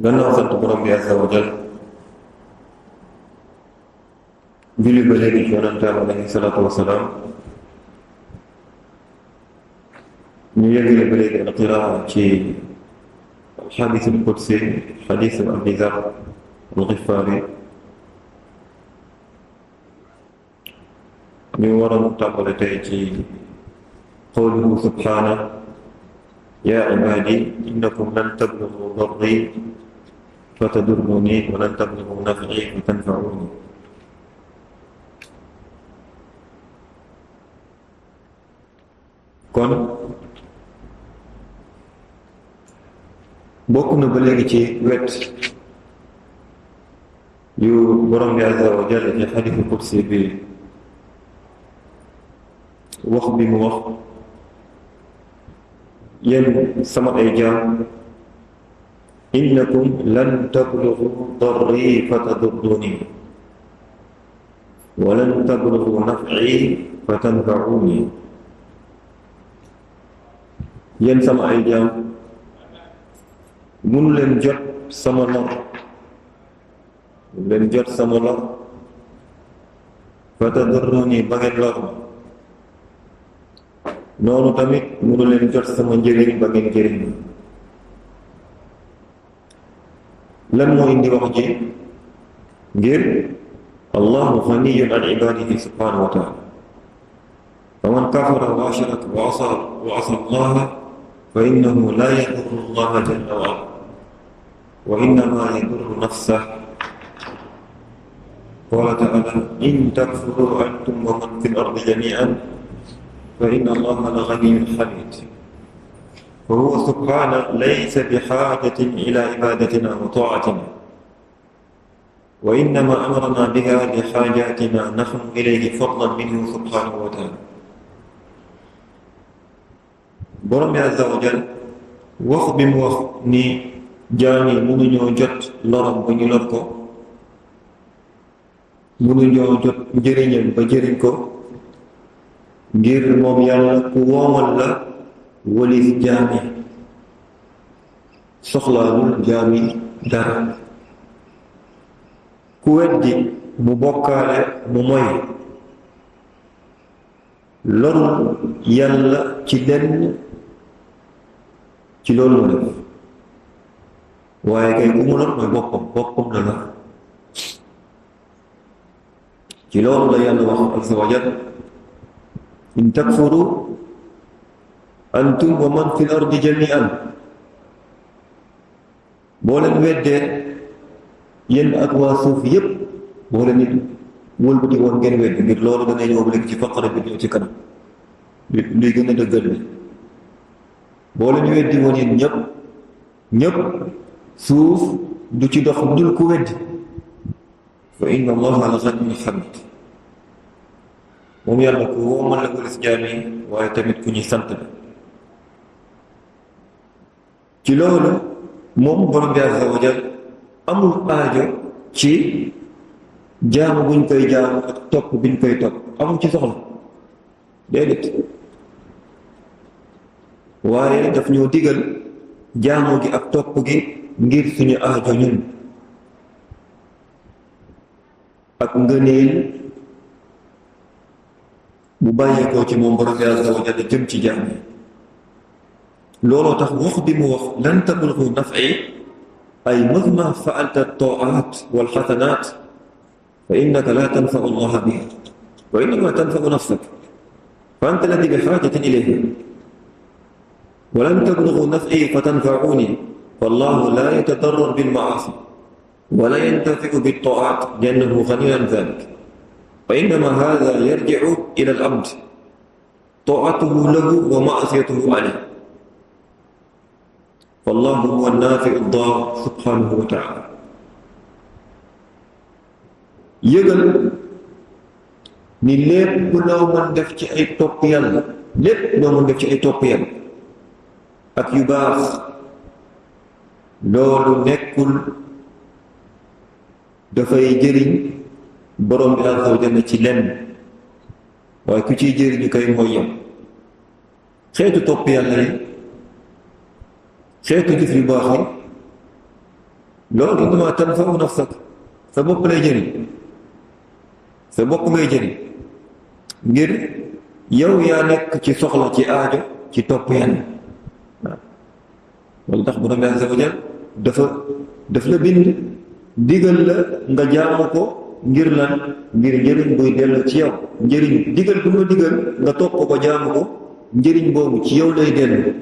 gannaaw sant borom bi azza wa jal julli ba léegi ci yonentam alayhi salaatu wasalaam ñu yëgale ba léegi alqiraa ci alxadis alqudsi xadis Abi Dar al-Ghiffaari ñu waroon tàmbale tey ci qawluhu subhaanahu yaa ibaadi innakum lan tablughu darri fatadurruni wa lan tablughu naf'i fatanfa'uni. kon bokk na ba léegi ci wet yu borom bi azza wa jalla ci xadiisu qudsi bi wax bi mu wax yéen sama ay jaam innakum lan tablughu darri fatadurruni wa lan tablughu naf'i fatanfa'uni. yéen sama ay jaam mënu leen jot sama lor, mënu leen jot sama lor fatadurruni ba ngeen lor ma, noonu tamit mënu leen jot sama njëriñ ba ngeen njëriñ ma. lan moo indi wax ji? ngir allahu ghaniyyun an ibadihi subhanahu wa taala, faman kafara wa ashraka wa asa allaha fa innahu la yadurru allaha jalla wa ala wa innama yadurru nafsahu. qala ta'ala in takfuru antum wa man fil ardi jami'an fa inna allaha la ghaniyyun hamid. fa huwa subhanahu laysa bihajatin ila ibadatina wa ta'atina wa innama amarna biha li hajatina nahnu ilayhi fadlan minhu subhanahu wa ta'ala. borom bi azza wa jal wax bi mu wax ni jaam yi mënuñoo jot loram ba ñu lor ko, mënuñoo jot njëriñam ba jëriñ ko, ngir moom yàlla ku woomal la walis jaam yi, soxlaalul jaam yi dara. ku weddi mu bokkaale mu moy lorul yàlla ci lenn ci loolu mu def, waaye kay ku mu lor mooy boppam la la. ci loolu la yàlla wax azza wa jal in takfuru antum wa man fil ardi jami'an. boo leen weddee yéen ak waa suuf yépp, boo leen nit wëlbati woon ngeen wedd, ngir loolu dana ñëw léegi ci faqara bi ñëw ci kanam luy gën a dëggal bi. boo leen weddi woon yéen ñépp suuf du ci dox dul ku weddi. fa inna allaha la ghaniyyun hamid. moom yàlla ku woomal la walis jaam yi, waaye tamit ku ñuy sant la. ci loolu moom borom bi azza wa jal amul aajo ci jaamu buñ koy jaamu ak topp biñ koy topp, amul ci soxla déedéet. waaye daf ñoo digal jaamu gi ak topp gi ngir suñu aajo ñun ak ngëneel bu bàyyeekoo ci moom borom bi azza wa jalla jëm ci jaam yi. looloo tax wax bi mu wax lan tablughu naf'i ay mahma fa'alta at-ta'at wal hasanat fa innaka la tanfa'u allaha biha wa innama tanfa'u nafsak fa anta alladhi bi hajatin ilayhi wa lan tablughu naf'i fatanfa'uni fallahu la yatadarrar bil ma'asi wa la yantafi'u bit ta'at li'annahu ghaniyyun 'an dhalik fa innama hadha yarji'u ila al-'abd ta'atuhu lahu wa ma'siyatuhu 'alayhi. wallahu huwa an-nafi'u ad-dar subhanahu wa ta'ala. yëgal ni lépp loo mën def ci ay topp yàlla, lépp loo mën def ci ay topp yàlla ak yu baax, loolu nekkul dafay jëriñ borom bi azza wa jalla ci lenn, waaye ku ciy jëriñu kay mooy yam. xeetu topp yàlla yi, xeetu jëf yu baax yi loolu innama tanfau nafsak sa bopp lay jëriñ sa bopp ngay jëriñ ngir yow yaa nekk ci soxla ci aajo ci topp yàlla waaw loolu tax borom bi azza wa jal daf la bind digal la nga jaamu ko ngir lan ngir njëriñ buy dellu ci yow njëriñ digal bu ma digal nga topp ko jaamu ko njëriñ boobu ci yow lay dellu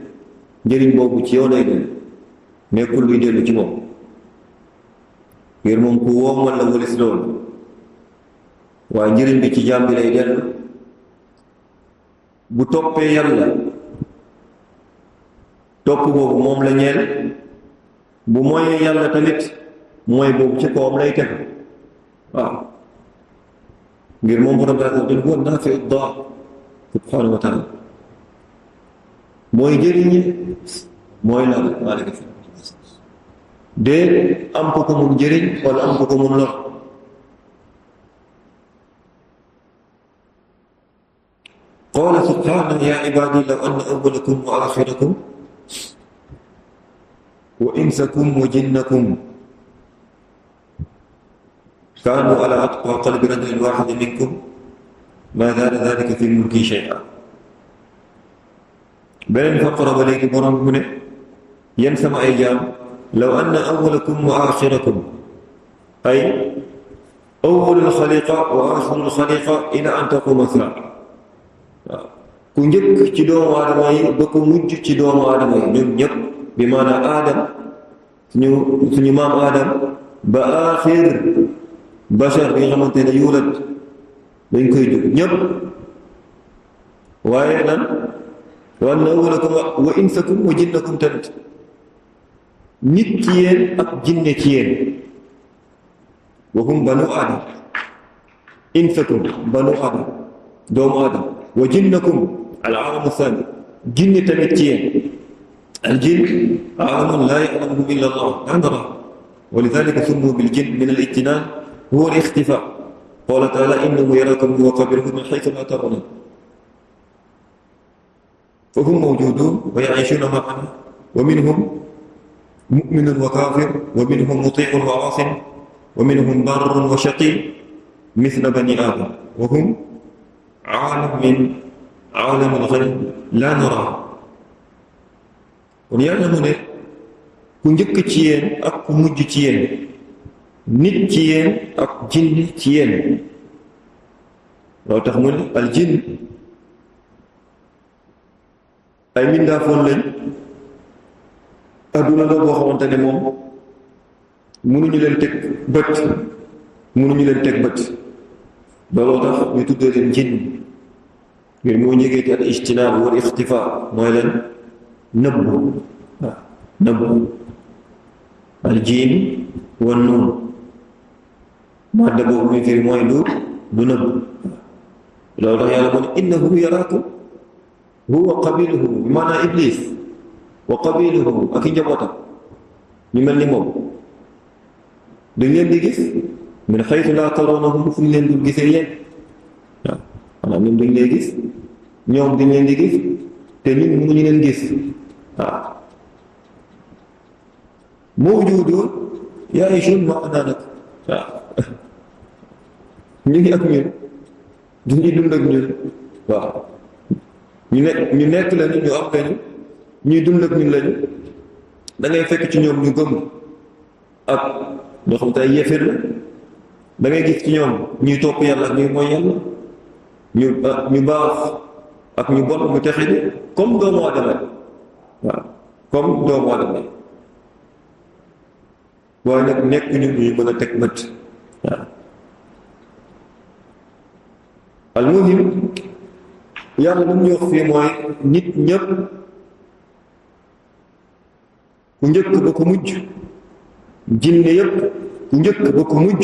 njëriñ boobu ci yow lay dellu nekkul luy dellu ci moom ngir moom ku woomal la walis loolu waaye njëriñ bi ci jaam bi lay dellu bu toppee yàlla topp boobu moom la ñeel bu mooyee yàlla tamit mooy boobu ci kawam lay teg waaw ngir moom borom bi azza wa jalla huwa naafi'u daar subhaanahu wa taala mooy jëriñi mooy la maalika fi dee am ko ko mun jëriñ wala am ko ko mun lor qaala subhaanahu yaa ibaadi law anna awwalakum wa aaxirakum wa insakum wa jinnakum kaanu ala atqa qalbi rajulin waahidin minkum maa zaada zaalika fi mulki shay'an beneen faqara ba léegi borom mu ne yéen sama ay jaam law anna awwalakum wa aaxirakum ay awwalul xaliqa wa aaxirul xaliqa ila an taquuma saa waaw ku njëkk ci doomu aadama yi ba ku mujj ci doomu aadama yi ñun ñëpp bi maanaam aadam suñu maam aadam ba aaxir bachar bi nga xamante ne yuulat dañ koy jóg ñëpp waaye nan wa anna awwalakum wa insakum wa jinnakum tamit nit ci yéen ak jinne ci yéen wa hum banu aadam insakum banu aadam doomu aadam wa jinnakum al aalamu thani jinne tamit ci yéen al jinn aalamun laa ya'lamuhu illa allah laa nara wa lidhalika summu bil jinn min al ijtinaan huwa al ixtifaa qaala taala innahu yaraakum huwa qabiluhu min haythu laa tarawnahu fa hum mawjuuduun wa ya'iishuuna ma'anaa wa minhum mu'minun wa kaafir wa minhum mutii'un wa 'aasin wa minhum barrun wa shaqiyy mithla banii aadam wa hum aalam min aalamil ghayb laa naraahu kon yàlla mu ne ku njëkk ci yéen ak ku mujj ci yéen nit ci yéen ak jinn ci yéen loolu tax mu ne al jinn ay mbindaafoon lañ adduna la boo xamante ne moom mënuñu leen teg bët looloo tax ñu tuddee leen jinn ngir moo njëgee ci al ijtinaab wal ixtifaa mooy leen nëbbu waaw nëbbu al jiim wan nuun madda boobu muy firi mooy du nëbbu loolu tax yàlla mu ne innahu yaraakum huwa qabiluhu bi maanaam iblis wa qabiluhu ak i njabootam ñu mel ni moom dañ leen di gis min xaytu laa tarawnahum fu ñu leen dul gisee yéen waaw maanaam ñun dañ leen gis ñoom dañ leen di gis te ñun mënuñu leen gis waaw mawjuudun ya'iishuuna ma'anaa nag waaw ñu ngi ak ñun duñuy dund ak ñun waaw ñu nekk lañu ñu am lañu ñuy dund ak ñun lañu da ngay fekk ci ñoom ñu gëm ak ñoo xam te ay yéeféer la da ngay gis ci ñoom ñuy topp yàlla ak ñuy mooy yàlla ñu baax ak ñu bon mu texe ni comme doomu aadama waaw comme doomu aadama waaye nag nekk ñu mën a teg bët waaw almuhim yàlla lu ñu wax fii mooy nit ñëpp ku njëkk ba ku mujj jinne yëpp ku njëkk ba ku mujj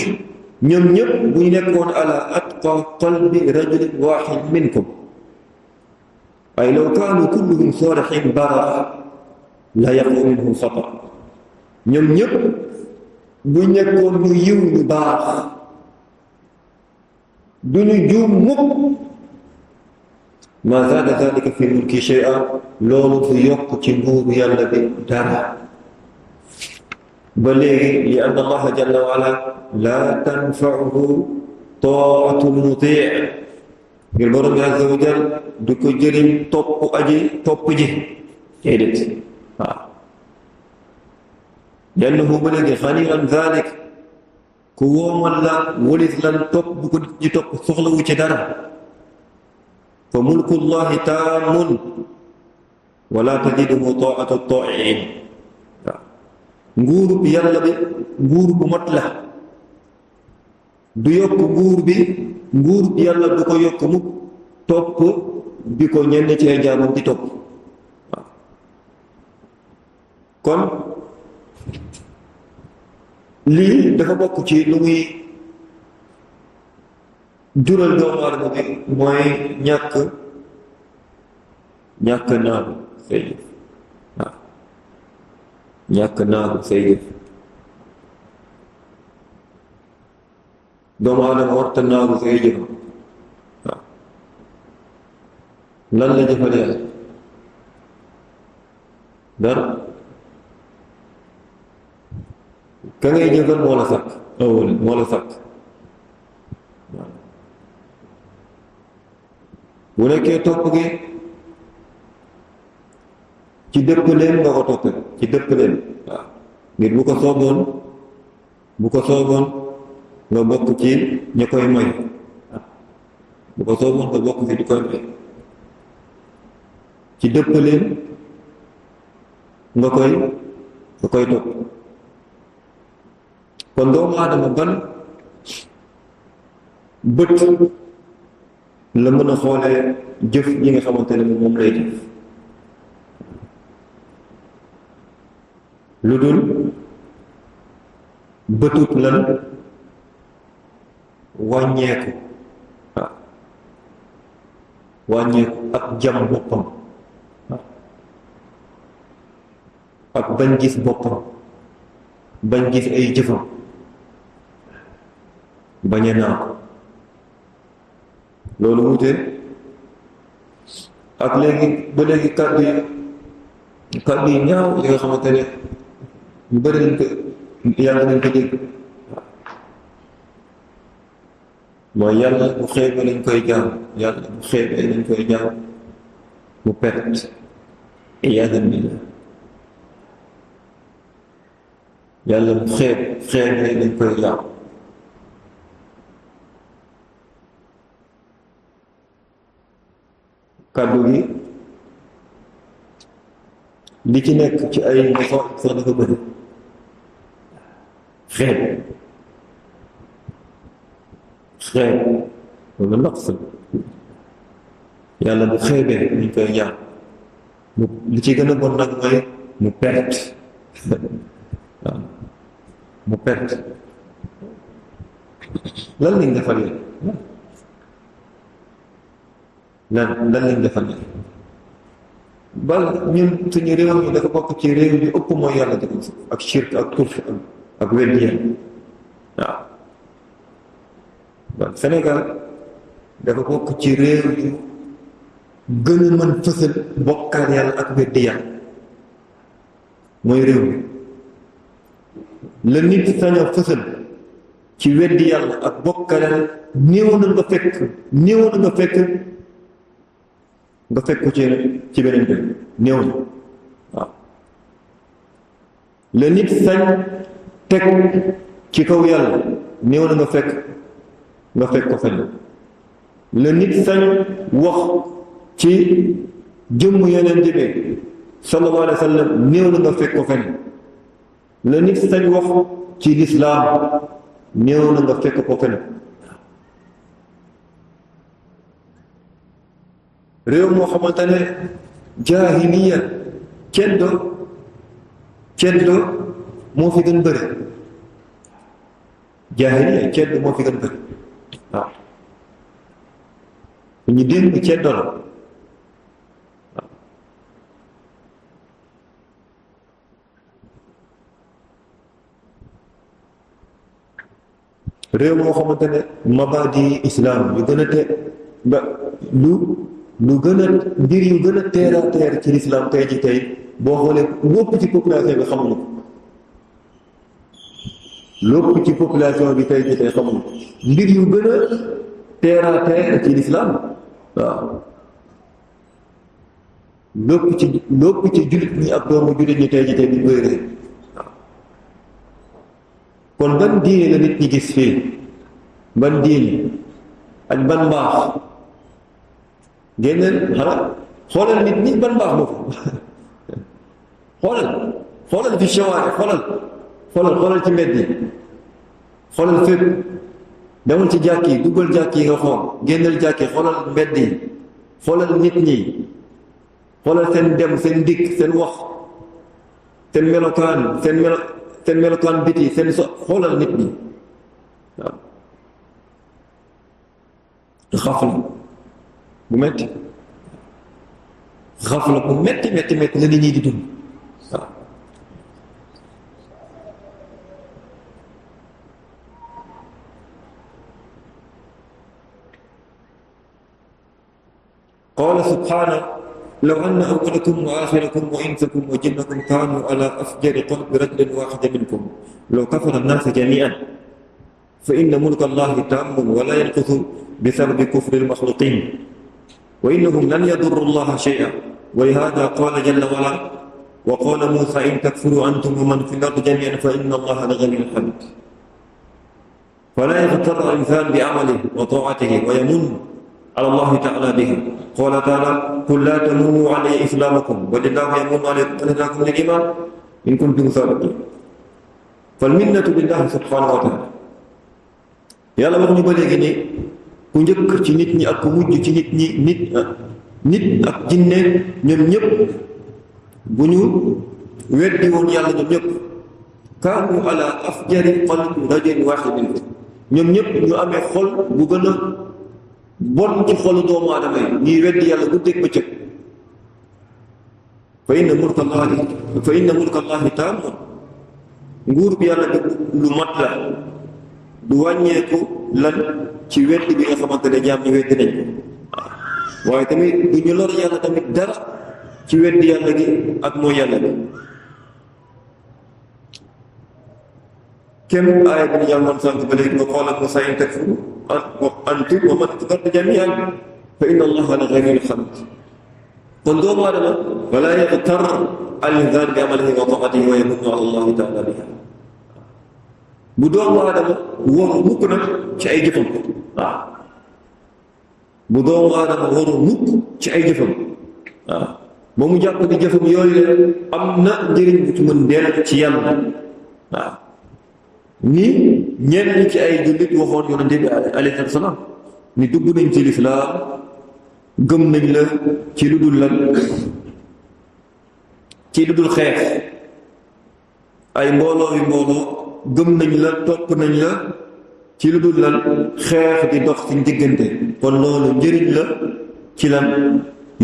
ñoom ñëpp bu ñu nekkoon ala atqa qalbi rajulin waahid minkum ay law kaanu kulluhum saalihiin barara la yaqu minhum xata ñoom ñëpp bu nekkoon ñu yiw ñu baax du ñu juum mukk ma zaada dalika fi mulki shay'an loolu du yokk ci nguuru yàlla bi dara ba léegi li anna allaha jalla wa ala la tanfauhu taatul mutii ngir borom bi azza wa jal du ko jëriñ topp ji déedéet waaw liannahu ba léegi xaniran zalik ku woomal la walis lan topp bu ko ji topp soxlawu ci dara fa mulkullahi taamun wala tajiduhu taatu taain waaw nguurub yàlla bi nguur bu mot la du yokk nguurub yàlla du ko yokk mu topp bi ko ñenn ci ay jaamam di topp waaw kon lii dafa bokk ci lu muy jural doomu aadama bi mooy ñàkk naagu say jëf waaw ñàkk naagu say jëf doomu aadama warta naagu say jëf waaw lan la jëfal yàlla dara ka ngay jëfal moo la sàkk awal moo la sàkk waaw bu nekkee topp gi ci dëpp leen nga ko toppee ci dëpp leen waaw ngir bu ko sooboon nga bokk ci ña koy moy waaw bu ko sooboon nga bokk ci di koy moy ci dëpp leen nga koy topp kon doomu aadama ban bët la mën a xoolee jëf yi nga xamante ne moom lay def lu dul bëtut lan wàññeeku waaw wàññeeku ak jam boppam waaw ak bañ gis boppam bañ gis ay jëfam bañ a naa ko loolu wute ak léegi ba léegi kàddu yi ñaaw yi nga xamante ne ñu bëri nañ ko yàlla nañ ko dégg mooy yàlla bu xeebee lañ koy jaam yàlla bu xeebee lañ koy jaam mu perte iyaadan billah yàlla bu xeebee lañ koy jaam kàddu gi li ci nekk ci ay mosoo sax dafa bëri xeeb loolu naqs yàlla bu xeebee ñu koy jaam li ci gën a bon nag mooy mu perte waaw mu perte lan lañ defal yéen lan lañ defal yéen bal ñun suñu réew mi dafa bokk ci réew yi ëpp mooy yàlla di ko ak shirk ak kufr ak weddi yàlla waaw bon Sénégal dafa bokk ci réew yu gën a mën fësal bokkaal yàlla ak weddi yàlla mooy réew mi la nit sañ a fësal ci weddi yàlla ak bokkaal yàlla néew na nga fekk ko ci beneen dëkk néew na waaw la nit sañ teg ci kaw yàlla néew na nga fekk ko fenn la nit sañ wax ci jëmm yeneen bi sallallahu alayhi wa sallam néew na nga fekk ko fenn la nit sañ wax ci lislaam néew na nga fekk ko fenn réew moo xamante ne jaahiliya ceddo moo fi gën bëri jaahiliya ceddo moo fi gën bëri waaw ñu démb ceddo la waaw réew moo xamante ne mabadi islam yu gën a te ba lu gën a mbir yu gën a teer a teer ci lislaam tey ji tey boo xoolee wópp ci population bi xamuñu ko lépp ci population bi tey jii tey xamul mbir yu gën a terre à terre ci l'islam waaw lépp ci jullit ñi ak doomu jullit ñi tey jii tey bi koy réer waaw kon ban diine la nit ñi gis fii ban diine ak ban mbaax génneel xanaa xoolal nit ñi ban mbaax moo ko xoolal fi shawaare xoolal ci mbedd yi xoolal fépp demal ci jàkk yi duggal jàkk yi nga xool génneel jàkk yi xoolal mbedd yi xoolal nit ñi xoolal seen dem seen dikk seen wax seen melokaan biti seen xoolal nit ñi waaw xafla bu metti la nit ñi di dund waaw qaala subhaanahu law anna awwalakum wa aaxirakum wa insakum wa jinnakum kaanu ala afjari qalbi rajulin waaxidin minkum law kafara annaasa jamii'an fa inna mulka allahi taammun wa laa yanqusu bisababi kufri almaxluqiin wa innahum lan yadurru allaha shay'an wa lihaadaa qaala jalla wa alaa wa qaala muusaa in takfuruu antum wa man fi l-ardi jamii'an fa inna allaha la-ganiyyun hamiid falaa yaghtarra al-insaanu bi'amalihi wa taa'atihi wa yamunnu ala allahi ta'aalaa bihi qaala ta'aalaa qul laa tamunnuu alayya islaamakum bal illaahu yamunnu alaykum an hadaakum lil-iimaan in kuntum saadiqiin fal-minnatu lillaahi subhaanahu wa ta'aalaa yàlla wax ñu ba léegi ni ku njëkk ci nit ñi ak ku mujj ci nit ñi nit ak jinne ñoom ñëpp bu ñu weddi woon yàlla ñoom ñëpp kaanu ala afjari qalbi rajulin waahidin minkum ñoom ñëpp ñu amee xol bu gën a bon ci xolu doomu aadama yi ñuy weddi yàlla guddeeg bëccëg fa inna mulka allahi taamun nguur bi yàlla bi lu mat la du wàññeeku lan ci weddi bi nga xamante ne jaam ñi weddi nañ ko waaye tamit du ñu lor yàlla tamit dara ci weddi yàlla gi ak mooy yàlla bi kem aaya bi ñu jàngoon sànq ba léegi nga qaala Muusaa in takfuru antum wa man fil ardi jamii'an fa inna allaha la-ganiyyun hamiid kon doomu aadama falaa yaghtar al-insaanu bi amalihi wa taa'atihi wa yamunnu ala allahi ta'aalaa bihaa bu doomu aadama waru mukk nag ci ay jëfam waaw bu doomu aadama waru mukk ci ay jëfam waaw ba mu jàpp di jëfam yooyu la am na njëriñ bu ci mën dell ci yàlla waaw ni ñenn ci ay jullit waxoon yonente bi alayhi salaam ni dugg nañ ci lislaam gëm nañ la ci lu dul lan ci lu dul xeex ay mbooloo gëm nañ la topp nañ la ci lu dul lan xeex di dox ci diggante kon loolu njëriñ la ci lan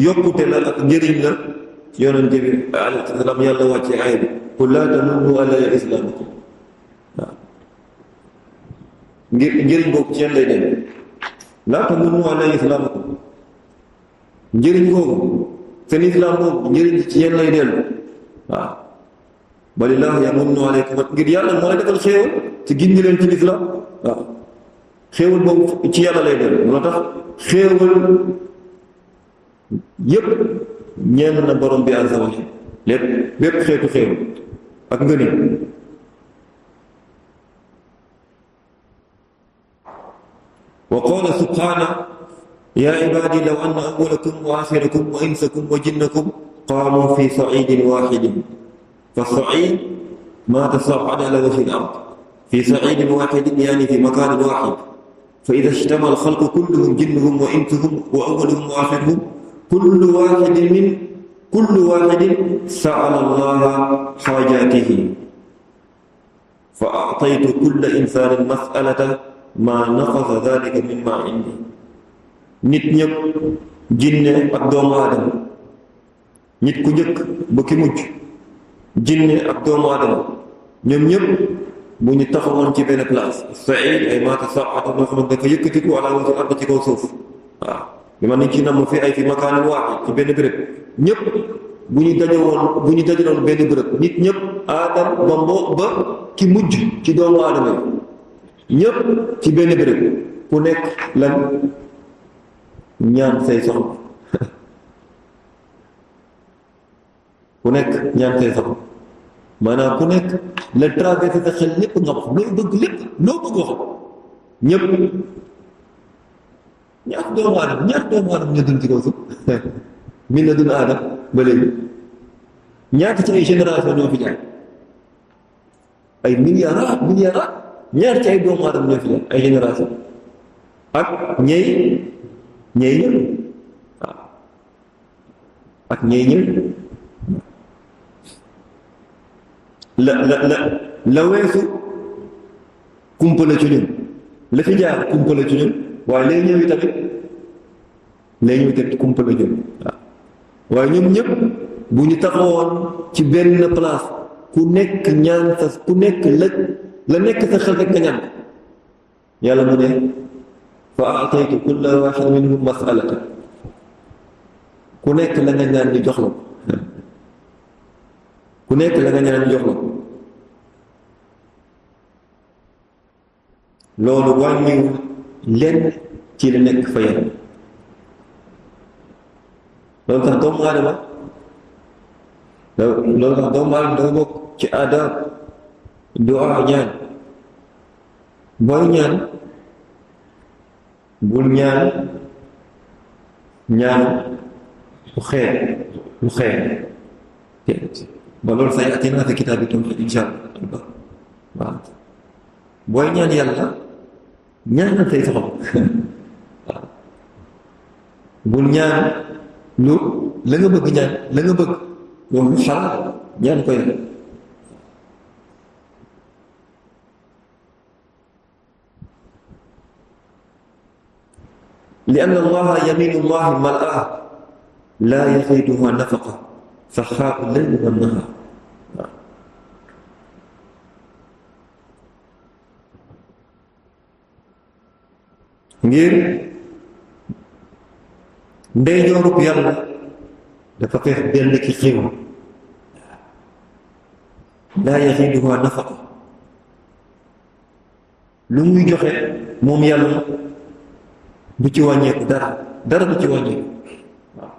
yokkute la ak njëriñ la yonente bi alayhi salaam yàlla wàcce aaya bi qul laa tamunnu alayya islaamakum waaw ngir njëriñ boobu ci yéen lay dem laa tamunnu alayya islaamakum njëriñ boobu seen islam boobu njëriñ ci yéen lay dellu waaw balillaahu yamunnu alaykum ngir yàlla moo la defal xéewal ci gindi leen ci lislaam waaw xéewal boobu ci yàlla lay dellu moo tax xéewal yépp ñeen na borom bi azza wa jalla lépp bépp xeetu xéewal ak ngëni wa qaala subhaanahu yaa ibaadi law anna awwalakum wa aaxirakum wa insakum wa jinnakum qaamu fi saciidin waaxidin فالصعيد ما تصاعد على وجه الأرض في صعيد واحد يعني في مكان واحد فإذا اجتمع الخلق كلهم جنهم وإنسهم وأولهم وآخرهم كل واحد سأل الله حاجاته فأعطيت كل إنسان مسألة ما نقص ذلك مما عندي nit ñëpp jinne ak doomu aadama nit ku njëkk ba ki mujj jinne ak doomu aadama ñoom ñëpp bu ñu taxawoon ci benn place said ay maata saata loo xamante dafa yëkkatiku ala wajhi ard ci kaw suuf waaw bi man nañ ci namm fi ay fi makaanin waaxid ci benn béréb ñëpp bu ñu dajaloon benn bërëb nit ñëpp aadam ba ki mujj ci doomu aadama yi ñëpp ci benn bërëb ku nekk lan ñaan say soxla ku nekk ñaan say soxla maanaam ku nekk la traversé sa xel lépp nga wax loo bëgg lépp loo bëgg wax ñëpp ñaata doomu aadama ñoo dund ci kaw suuf min na dund aadam ba léegi ñaata ci ay génération ñoo fi jaar ay milliards ñaata ci ay doomu aadama ñoo fi jaar ay génération ak ñey ñëw waaw ak ñey ñëw la weesu kumpa la ci ñun la fi jaar kumpa la ci ñun waaye léegi ñëw yi tamit kumpa la ci ñun waaw waaye ñoom ñëpp bu ñu taxawoon ci benn place ku nekk ñaan sa ku nekk la nekk sa xel rek nga ñaan yàlla mu ne fa ataytu kulla waxid minhum masalata ku nekk la nga ñaan ñu jox la ko ku nekk la nga ñaan ñu jox la ko loolu wàññiwul lenn ci la nekk fa yàlla loolu tax doomu aadama dafa bokk ci adab du'a ñaan booy ñaan bul ñaan lu xeer ba loolu say atinaa fi kitaabi tawhiid insha Allah waaw booy ñaan yàlla ñaanal say soxla waaw bul ñaan lu la nga bëgg ñaan la nga bëgg yow lu xalaat ñaan ko yàlla li anna allaha yaminullahi mal'a la yaziduha nafaqa saxaa'u layli wan nahaar ngir ndeyjoorub yàlla dafa fees dell ci xéewal laa yaziduha nafaqa lu muy joxe moom yàlla du ci wàññeeku dara du ci wàññeeku waaw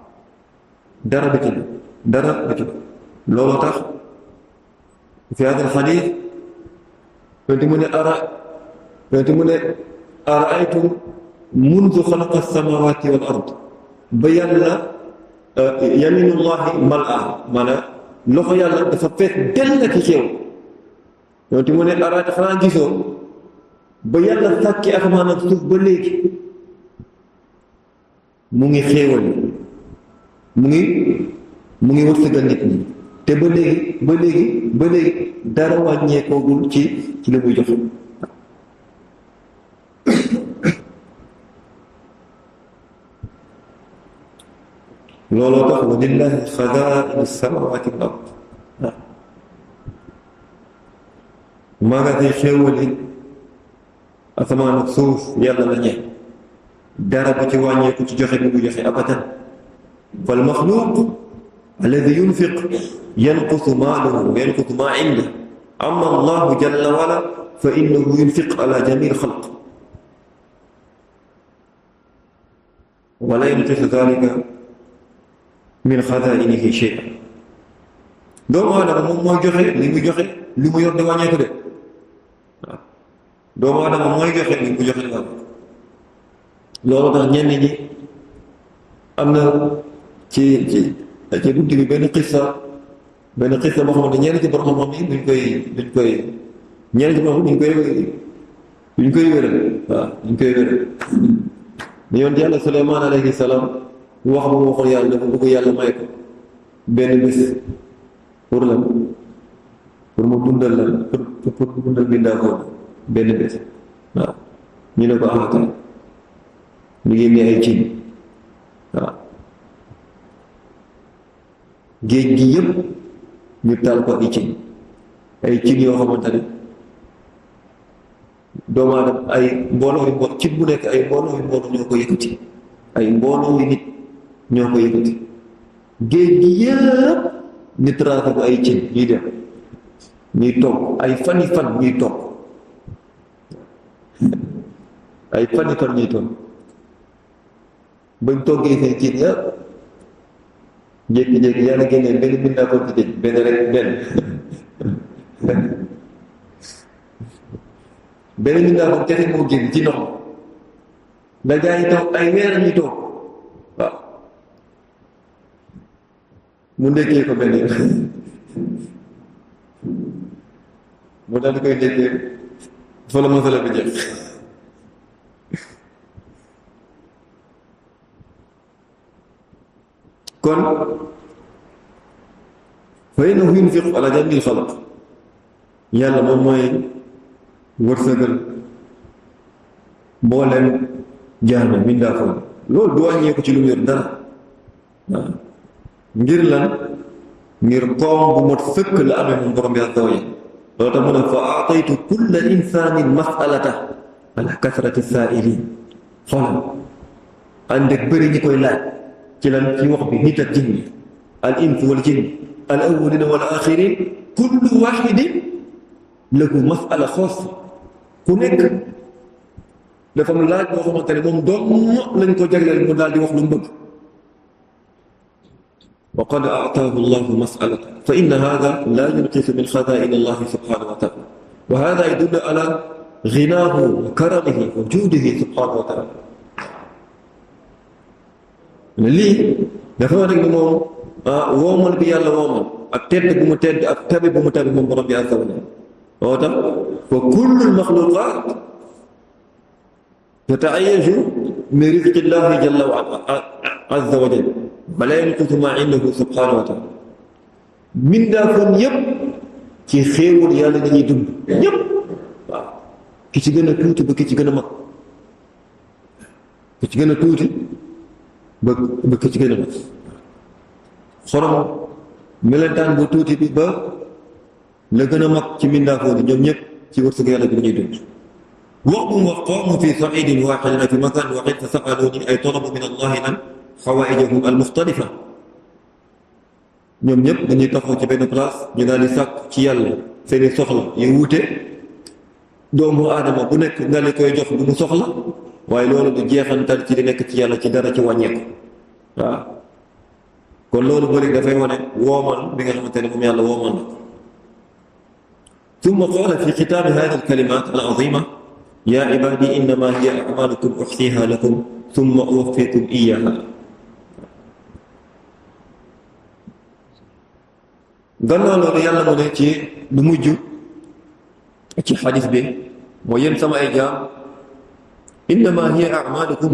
dara du ci loolu tax fi hada alxadis yonent mu ne araaytum mundu xalaqa alsamawati wal ard ba yàlla yaminullahi mal'a maanaam loxo yàlla dafa fees dell ki xew yonent mu ne araayta xanaa gisoo ba yàlla sàkki asamaan ak suuf ba léegi mu ngi xéewal mu ngi wërsëgal nit ñi te ba léegi dara wàññeekoogul ci li muy joxe looloo tax wa lillahi xazaa'inu samaawaati wal ard magasin xéewal yi asamaan ak suuf yàlla la ñee dara bu ci wàññeeku ci joxe bi mu joxe abadan fal maxluuq alladi yunfiq yanqusu maaluhu wa yanqusu maa inda amma allahu jalla wala fa innahu yunfiq ala jamii alxalq wala yanqisu dalika min xazaa'inihi shay'an doomu aadama moom mooy joxe li mu joxe li mu yor di wàññeeku de waaw doomu aadama mooy joxe li mu joxe di wàññeeku loolu tax ñenn ñi am na ci buntu bi benn xissa boo xamante ñenn ci borom xam-xam yi duñ koy wéral waaw duñ koy wéral ni yoon yàlla Suleymaan alayhi salaam wax bu waxoon yàlla dafa bëgg yàlla may ko benn bés pour lan pour mu dundal lan pour mu dundal bindaa ko benn bés waaw ñu ne ko amataay ñu génne ay cin waaw géej gi yëpp ñu taal ko ay cin yoo xamante ne doomu aadama ay mbooloo cin bu nekk ay mbooloo ñoo ko yëkkati ay mbooloo yi nit ñoo ko yëkkati géej gi yëpp ñu tracé ko ay cin ñuy dem ñuy toog ay fani fan ñuy toog ay fani fan ñuy toog bañ toggee seen cin yëpp jékki-jékki yàlla génnee benn mbindaa ko ci géej benn rek benn mbindaa ko kese moo génn ci ndox da gaa yi toog ay weer ñuy toog waaw mu ndekkee ko benn mu daal di koy ndekkee fa la masala bi jeex kon fa innahu yunfiqu ala jamil xalaq yàlla moom mooy wërsëgal mbooleem jaana mindaa foon loolu du wàññeeku ci lu mu yor dara waaw ngir lan ngir koom bu mot sëkk la amee moom borom bi azza wa jalla loolu tax mu ne fa aataytu kulla insanin masalata ala kasrati saailin xoolal ànd ak bëri ñi koy laaj ci lan ci wax bi nit ak jinni al ins wal jinn al awwalina wal axirin kullu waxidin lahu masala xoos ku nekk dafa am laaj boo xamante ne moom doom lañ ko jagleel mu daal di wax lu mu bëgg wa qad aataahu llahu masalata fa inna hada la yunqisu min xazaini allahi subhanahu wa taala wa hada yadullu ala ginaahu wa karamihi wa juudihi subhanahu wa taala lii dafa wax rek ni moom woomal bi yàlla woomal ak tedd bu mu tedd ak tabi bu mu tabi moom borom bi azza wa jalla moo tax fa kullu lmaxluqat tata'ayyaju min rizqi llahi jalla wa azza wa jalla bala yanqusu ma indahu subhanahu wa taala mindaa kon yëpp ci xéewal yàlla na ñuy dund ñëpp waaw ki ci gën a tuuti ba ki ci gën a mag ki ci gën a tuuti ba ki ci gën a mag xorom melentaan bu tuuti bi ba la gën a mag ci mindaafoon yi ñoom ñëpp ci wërsëg yàlla bi la ñuy dund wax bu mu wax qaamu fi saidin waaxidin fi makan waxid fa sa'aluuni ay talabu min allahi lan xawaa'ijahum almuxtalifa ñoom ñëpp dañuy taxaw ci benn place ñu daal di sàkk ci yàlla seeni soxla yu wuute doomu aadama bu nekk nga la koy jox lu mu soxla waaye loolu du jeexantal ci di nekk ci yàlla ci dara ci wàññeeku waaw kon loolu bëri dafay wane woomal bi nga xamante ne moom yàlla woomal na summa qaala fi xitaami haadihi alkalimaat al azima yaa ibaadi innama hiya acmaalukum uxsiha lakum summa uwaffikum iyaha gannaaw loolu yàlla mu ne ci lu mujj ci xadis bi mooy yéen sama ay jaam innama hiya acmaalukum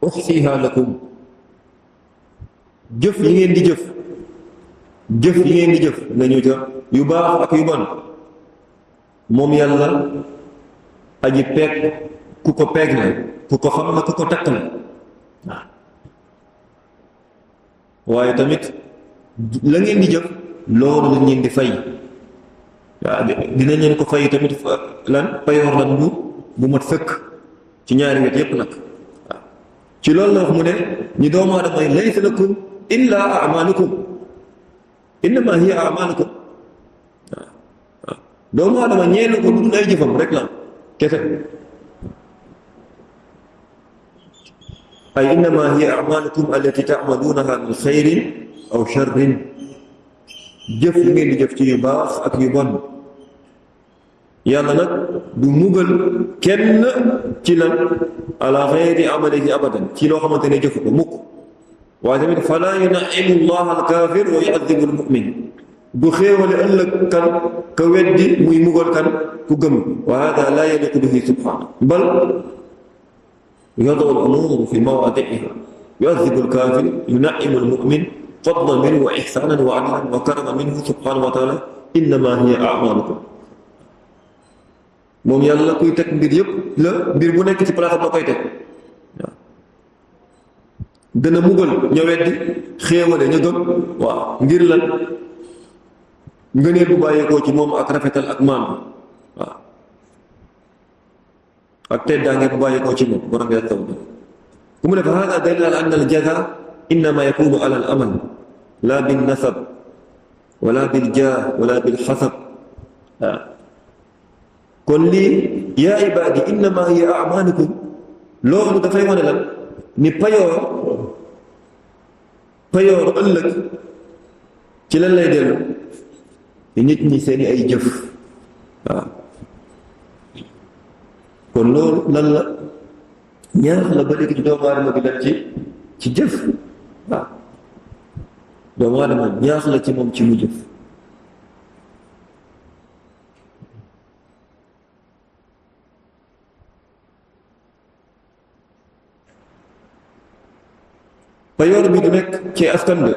uxsiha lakum jëf yi ngeen di jëf nañu ca yu baax ak yu bon moom yàlla aji peeg ku ko peeg na ku ko xam na ku ko takk na waaye tamit la ngeen di jëf loolu lañ leen di fay waaw dinañ leen ko fay tamit lan payoor lan bu mat sëkk ci ñaari wet yépp nag waaw ci loolu la wax mu ne ñi doomu aadama yi laysa lakum illa amalukum innama hiya amalukum waaw doomu aadama ñeelu ko lu dul ay jëfam rek la kese ay innama hiya amalukum allati taamaluunaha min xayrin aw sharrin jëf yi ngeen di jëf ci yu baax ak yu bon yàlla nag du mugal kenn ci lan ala xayri amalihi abadan ci loo xamante ne jëfu ko mukk waaye tamit fala yunaimu llah alkaafir wa yuadibu almumin du xéewale ëllëg kan ka weddi muy mugal kan ku gëm wa hada la yaliqu bihi subhanahu bal yadau al umur fi mawaadiiha yuadibu alkaafir yunaimu almumin fadlan minhu wa ixsaanan wa adlan wa karama minhu subhanahu wa taala innama hiya amalukum moom yàlla kuy teg mbir yëpp la mbir bu nekk ci place am la koy teg waaw dana mugal ña weddi xéewale ña gëm waaw ngir lan ngëneel bu bàyyeekoo ci moom ak rafetal ak maandu waaw ak teddaange bu bàyyeekoo ci moom borom bi azza wa jalla ku mu ne fa hada dalil ala anna al jaza innama yakunu ala al amal la bil nasab wala bil jah wala bil xasab waaw kon lii yaa ibaadi innama hiya amalukum loolu dafay wane lan ni payoor ëllëg ci lan lay dellu nit ñi seeni ay jëf waaw kon loolu lan la ñaax la ba léegi ci doomu aadama bi lan ci jëf waaw doomu aadama ñaax la ci moom ci mu jëf payoor bi du nekk ci askan bi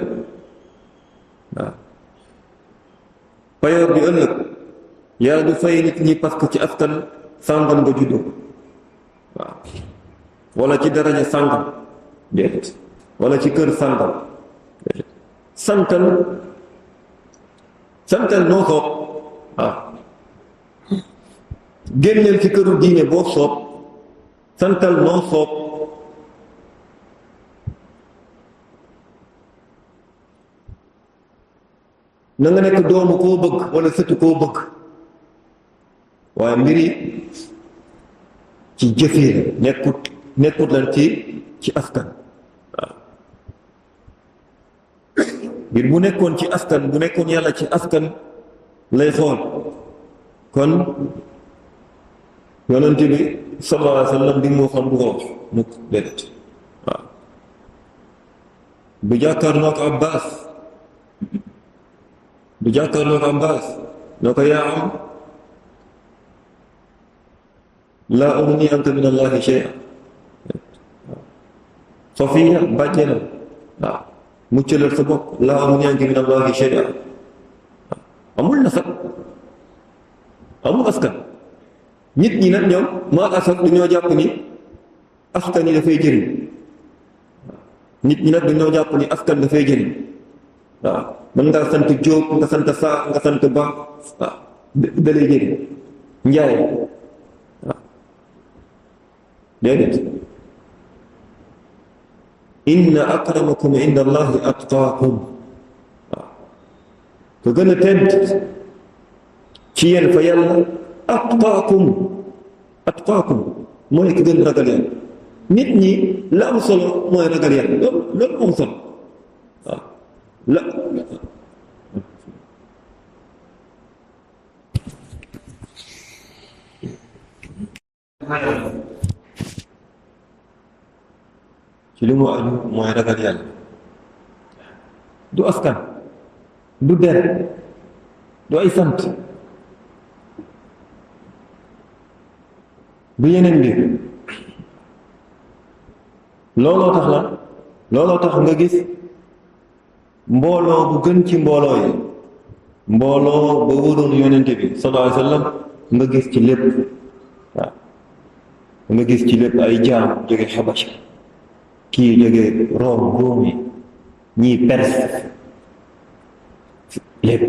waaw payoor bi ëllëg yàlla du fay nit ñi parce que ci askan sàngam nga juddoo waaw wala ci daraja sàngam déedéet wala ci kër sàngam déedéet santal noo soob waaw génneel ci këru diine boo soob santal noo soob na nga nekk doomu koo bëgg wala sëtu koo bëgg waaye mbiri ci jëfee la nekkut lan ci askan waaw mbir bu nekkoon ci askan bu nekkoon yàlla ci askan lay xool kon yonent bi sallallahu alayhi wa sallam bi moo xam du ko wax mukk déedéet waaw bu jàkkaarloo ak Abbas bu jàkkaarloo ko Abbas noo ko yaa am laa ugni anka min allahi shay'an Safiya bàjjenam waaw muccalal sa bopp laa ugni anka min allahi shay'an amul nasab amul askan nit ñi nag ñoom maa asaf dañoo jàpp ni askan yi dafay jëriñ nit ñi nag dañoo jàpp ni askan dafay jëriñ waaw mën ngaa sant Jóob nga sant Saa nga sant Ba waaw dalay jëriñ Njaay waaw déedéet inna akramakum inda allahi atqaakum waaw ko gën a tedd ci yéen fa yàlla atqaakum mooy ki gën ragal yàlla nit ñi la am solo mooy ragal yàlla loolu am solo waaw la ci li mu aju mooy ragal yàlla du askan du der du ay sant du yeneen mbir looloo tax nga gis mbooloo bu gën ci mbooloo yi mbooloo ba wóoroon yonente bi sallallahu alayhi wa sallam nga gis ci lépp waaw nga gis ci lépp ay jaam jóge Xabasha kii jóge Room yi ñii Perse lépp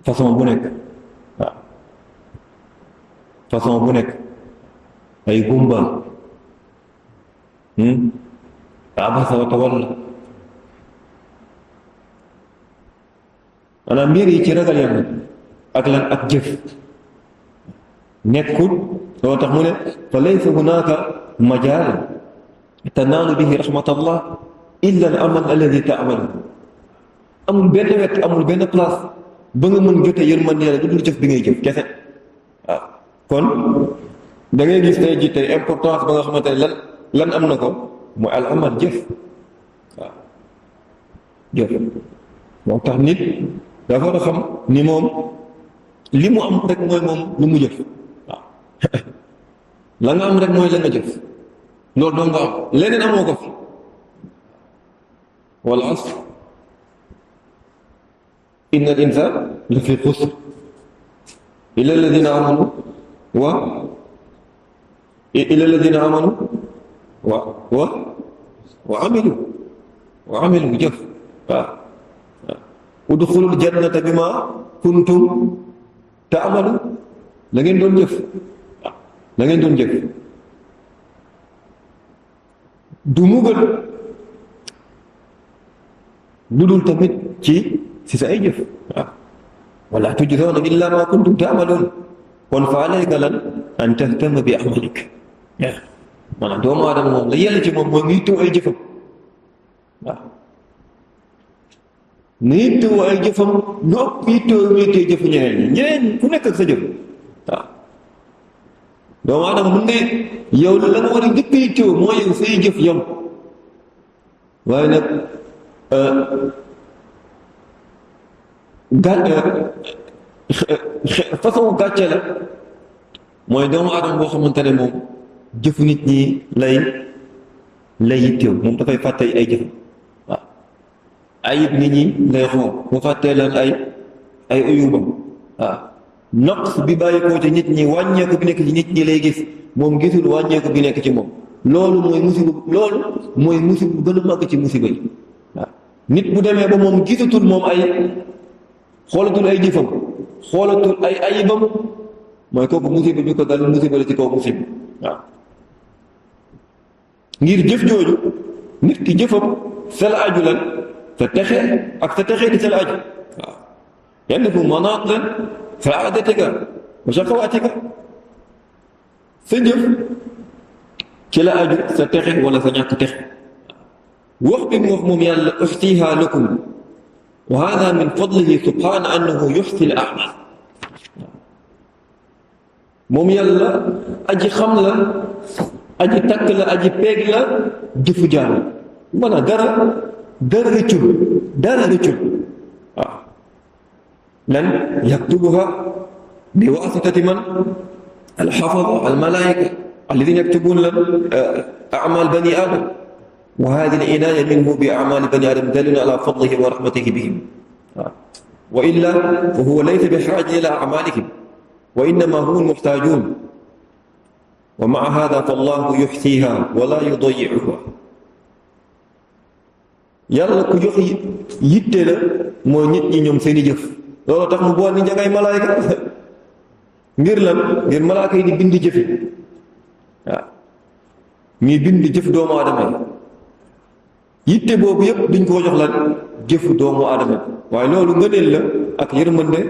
façon bu nekk waaw façon bu nekk ay gumba abasa wa tawalla maanaam mbir yi ci ragal yàlla ak lan ak jëf nekkul loo tax mu ne fa laysa hunaka majaal tanaalu bihi rahmatallah illa al amal alladi taamalu amul benn wet amul benn place ba nga mën jote yërmande yàlla du dul jëf bi ngay jëf kese waaw kon da ngay gis tey ji tey importance ba nga xamante ne lan am na ko mooy al amal jëf waaw jëf moo tax nit dafa war a xam ni moom li mu am rek mooy moom lu mu jëf waaw la nga am rek mooy la nga jëf loolu doo nga am leneen amoo ko fi wal asr inna al insana la fi xusr illa alladina amanu wa amilu jëf waaw udxulul jannata bima kuntum taamalu la ngeen doon jëf waaw la ngeen doon jëf du mugal lu dul tamit ci sa ay jëf waaw wala tujzawna illa ma kuntum taamaluun kon fa alayka lan an tahtama bi amalik maanaam doomu aadama moom la yàlla ci moom mooy ngi yittewoo ay jëfam waaw nga yittewoo ay jëfam lu ëpp yittewoo jëfu ñeneen ku nekk ak sa jëf waaw doomu aadama mun nga yow la nga war a njëkk yittewoo mooy yow say jëf yam waaye nag façon gàcce la mooy doomu aadama boo xamante ne moom jëfu nit ñi lay yitteew moom dafay fàtte ay jëfam waaw ayib nit ñi lay xool mu fàttee leen ay uyubam waaw naqs bi bàyyi koo ci nit ñi wàññeeku bi nekk ci nit ñi lay gis moom gisul wàññeeku bi nekk ci moom loolu mooy musiba bu gën a màgg ci musiba yi waaw nit bu demee ba moom gisatul moom xoolatul ay jëfam xoolatul ay ayibam mooy kooku musiba bi ko dal musiba la ci kaw musiba waaw ngir jëf jooju nit ki jëfam sa la aju lan sa texe ak sa texe di sa la aju waaw yenn fu manaat lan saadatika wa shaqawatika sa jëf ci la aju sa texe wala sa ñàkk texe wax bi mu wax moom yàlla uxtiha lakum wa hada min fadlihi subhana annahu yuxsi al amal moom yàlla aji xam la aji takk la aji peeg la jëfu jaam maanaam dara rëccul waaw lan yaktubuha bi wasitati man alxafada almalaika alladina yaktubuna lan amal bani adam wa hadi alinaya minhu bi amali bani adam dalilun ala fadlihi wa rahmatihi bihim wa illa fa huwa laysa bi xaaja ila amalihim wa innama hum almuxtaajun wa maa hada fallahu yuxsiha wala yudayiuha yàlla ku jox yitte la mooy nit ñi ñoom seeni jëf loolu tax mu bool ni njangay malaayka ngir lan ngir malaaka yi di bind jëfi waaw ñuy bind jëf doomu aadama yi yitte boobu yépp duñ koo jox lan jëfu doomu aadama waaye loolu ngëneel la ak yërmande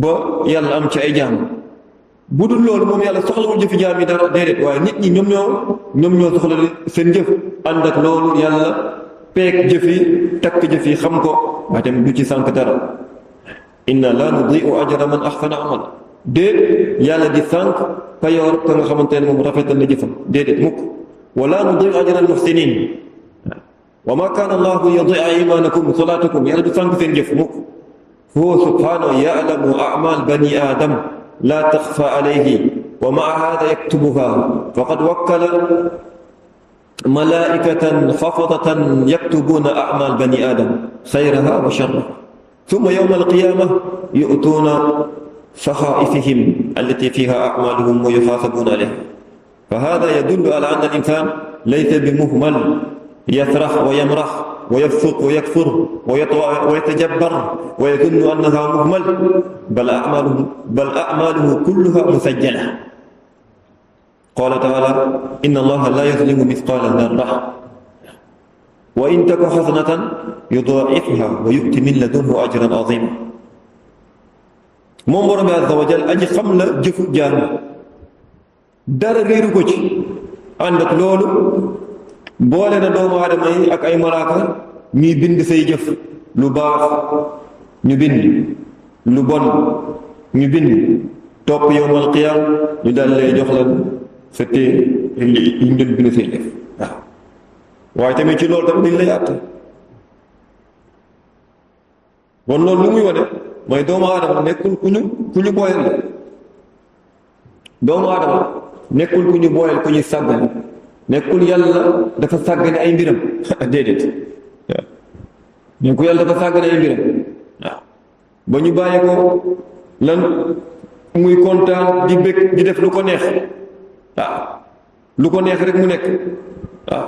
ba yàlla am ci ay jaam bu dul loolu moom yàlla soxlawul jëfi jaam yi dara déedéet waaye nit ñi ñoom ñoo soxla seen jëf ànd ak loolu yàlla peeg jëf yi takk jëf yi xam ko waaye tamit du ci sànk dara inna la nudiu ajra man ahsana amala déet yàlla di sànk payoor ka nga xamante ne moom rafetal na jëfam déedéet mukk wala nudiu ajra al muhsinin wa ma kaana allahu yudiu imanakum salaatakum yàlla du sànk seen jëf mukk huwa subhanahu ya'lamu a'mal bani adam la taxfa alayhi wa maa hada yaktubuha faqad wakkala malaikatan xafadatan yaktubuna a'mal bani adam xayraha wa sharraha ثم يوم القيامة يؤتون صحائفهم التي فيها أعمالهم ويحاسبون عليها فهذا يدل على أن الإنسان ليس بمهمل يسرح ويمرح ويفسق ويكفر ويتجبر ويظن أنها مهمل بل أعماله كلها مسجلة قال تعالى إن الله لا يظلم مثقال ذرة وإن تك حسنة يضاعفها ويؤتي من لدنه أجرا عظيما moom borom bi azza wa jal aji xam la jëfu jaam dara réeru ko ci ànd ak loolu boole na doomu aadama yi ak ay malaaka ñuy bind say jëf lu baax ñu bind lu bon ñu bind topp yowmal qiyaam ñu dal lay jox la sa téere yi ñu doon bind say jëf waaw waaye tamit ci loolu tamit dañ lay àtte bon loolu lu muy wane mooy doomu aadama nekkul ku ñu booyal la doomu aadama nekkul ku ñu booyal ku ñuy sàggane nekkul yàlla dafa sàggane ay mbiram déedéet waaw nekkul yàlla dafa sàggane ay mbiram waaw ba ñu bàyyi ko lan muy kontaan di bëgg di def lu ko neex waaw lu ko neex rek mu nekk waaw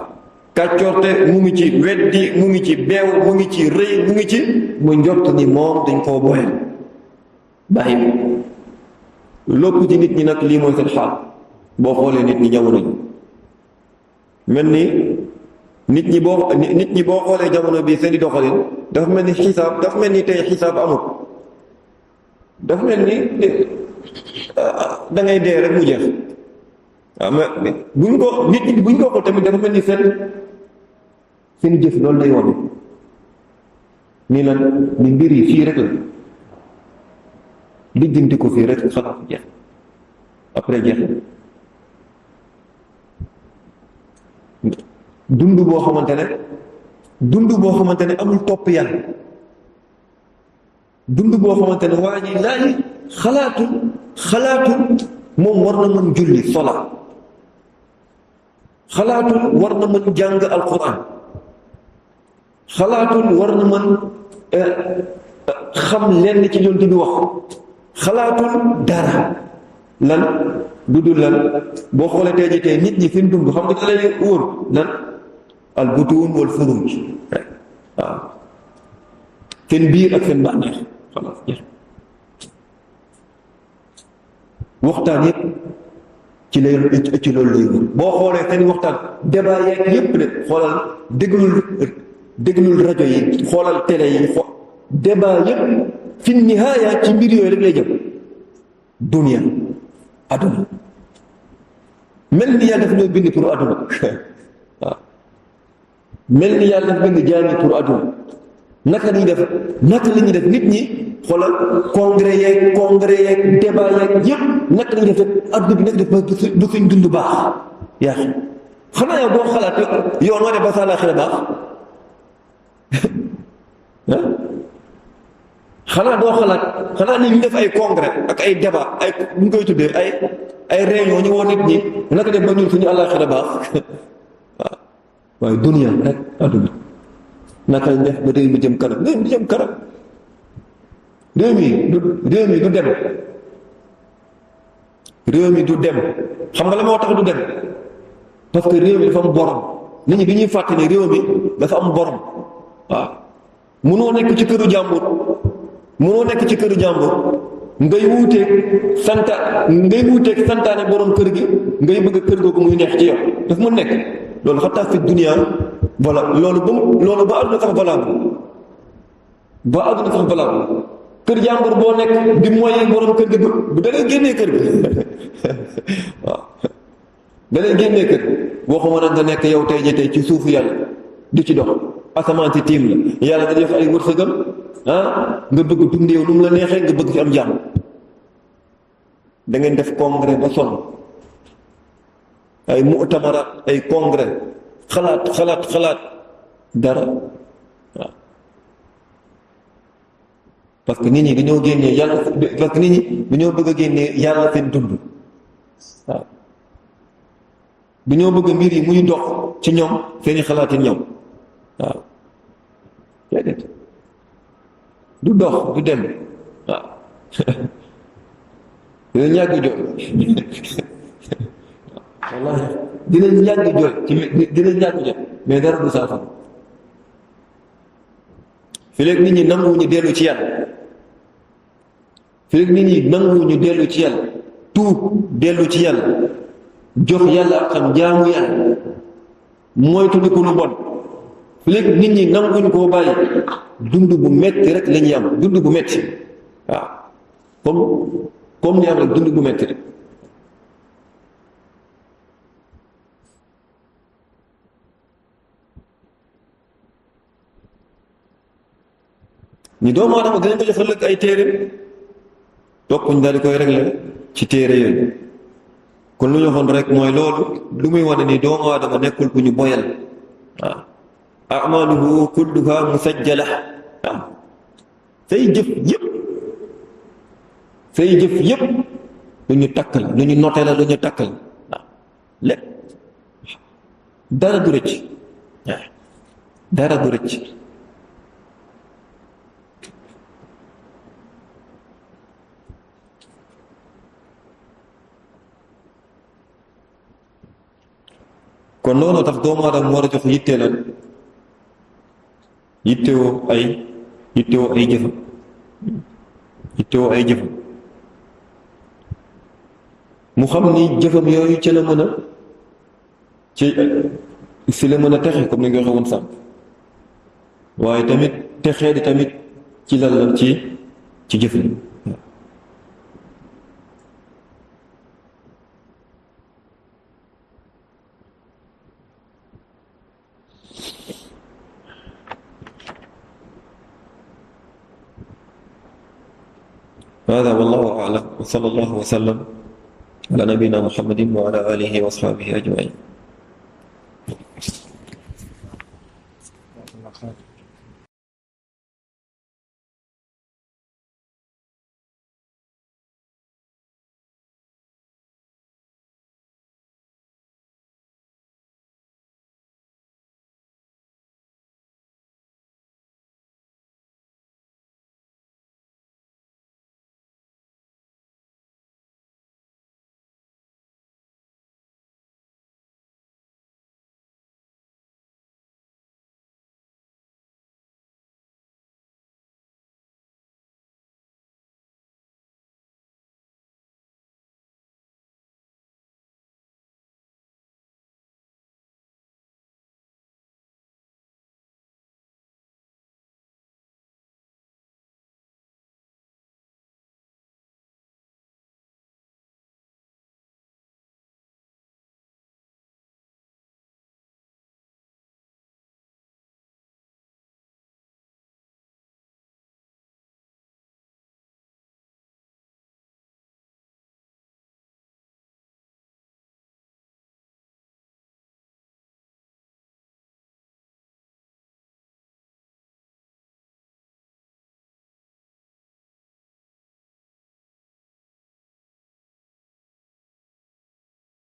kàccoorte mu ngi ci weddi mu ngi ci beew mu ngi ci rëy mu ngi ci mu njott ni moom dañ koo boyal bàyyi ko lopp ci nit ñi nag lii mooy seen xaal boo xoolee nit ñi jamono ji mel ni nit ñi boo xoolee jamono bii seen i doxalin dafa mel ni xisaab dafa mel ni tey xisaab amul. dafa mel ni da ngay dee rek mu jeex. waaw mais buñ ko nit ñi buñ ko xool tamit dafa mel ni seen jëf loolu lay wane nii lan ni mbir yi fii rek la lijjanti ko fii rek xalaat jeex après jeex dund boo xamante ne amul topp yàlla dund boo xamante ne waa ji laaj xalaatul moom war na mën julli sola xalaatul war na mën jàng alquran xalaatul war na mën xam lenn ci yonent bi wax xalaatul dara lan du dul lan boo xoolee tey jii tey nit ñi seen dund xam nga da lay wóor lan al butuun wal furuj waaw seen biir ak seen bànneex xalaas waxtaan yépp ci loolu lay wóor boo xoolee seen waxtaan débat yeeg yépp de xoolal déglul rajo yi xoolal télé yi débat yépp fi nihaaya ci mbir yooyu rek lay jëm dunia aduna mel ni yàlla daf ñoo bind pour aduna waaw mel ni yàlla daf bind jaami pour aduna naka la ñuy def nit ñi xoolal congrès yeeg débat yeeg yépp naka la ñuy def aduna bi nag def ba du suñ dund baax yaa xanaa yow boo xalaat yoon wane ba sa laaxira baax xanaa doo xanaa ni ñu def ay congrès ak ay débat ay ñu koy tuddee ay réunion ñu woo nit ñi naka def ba ñun suñu àllaaxira baax waaw waaye dunia rek adduna naka lañ def ba réew mi jëm kanam réew mi jëm kanam réew mi du dem réew mi du dem xam nga la moo tax du dem parce que réew mi dafa am borom nit ñi bi ñuy fàtte ne réew mi dafa am borom waaw munoo nekk ci këru jàmbur ngay wuuteeg santaane borom kër gi ngay bëgg kër googu muy neex ci yow daf mu nekk loolu xataa fi dunia voilà loolu ba àdduna sax valable kër jàmbur boo nekk di moyee borom kër gi bu da ngay génnee kër gi waaw da ngay génnee kër waxuma nag nga nekk yow tey ci suufu yàlla di ci dox asamaan si tiim la yàlla da def ay wërsëgam nga bëgg dund yow nu mu la neexee nga bëgg fi am jàmm da ngeen def congrès ba sonn ay mu'tamara ay congrès xalaat dara waaw parce que nit ñi dañoo génnee yàlla parce que nit ñi dañoo bëgg a génnee yàlla seen dund waaw dañoo bëgg mbir yi muy dox ci ñoom seeni xalaatin ñoom waaw déedéet du dox du dem waaw dinañ yàgg jooy wallaahi dinañ yàgg jooy mais dara du saafara fi léegi nit ñi nanguwuñu dellu ci yàlla fi léegi nit ñi nanguwuñu dellu ci yàlla tuub dellu ci yàlla jox yàlla ak xam jaamu yàlla moytu di ko lu bon fi léegi nit ñi nanguwuñu koo bàyyi dund bu metti rek la ñuy am dund bu metti waaw comme ni am rek dund bu metti rek ñu doomu aadama dinañ ko jox ëllëg ay téere toppuñ daal di koy réglé ci téere yooyu kon lu ñu waxoon rek mooy loolu lu muy wane ni doomu aadama nekkul ku ñu boyal waaw amaluhu kulluha musajjala waaw say jëf yëpp lu ñu takk la lu ñu noté la lu ñu takk la waaw lépp dara du rëcc waaw dara du rëcc kon looloo tax doomu aadama war a jox yittewoo ay jëfam mu xam ni jëfam yooyu ci la mën a si la mën a texe comme ni nga waxee woon sànq waaye tamit texee di tamit ci lan la ci jëf li هذا والله أعلم وصلى الله وسلم على نبينا محمد وعلى آله وأصحابه أجمعين.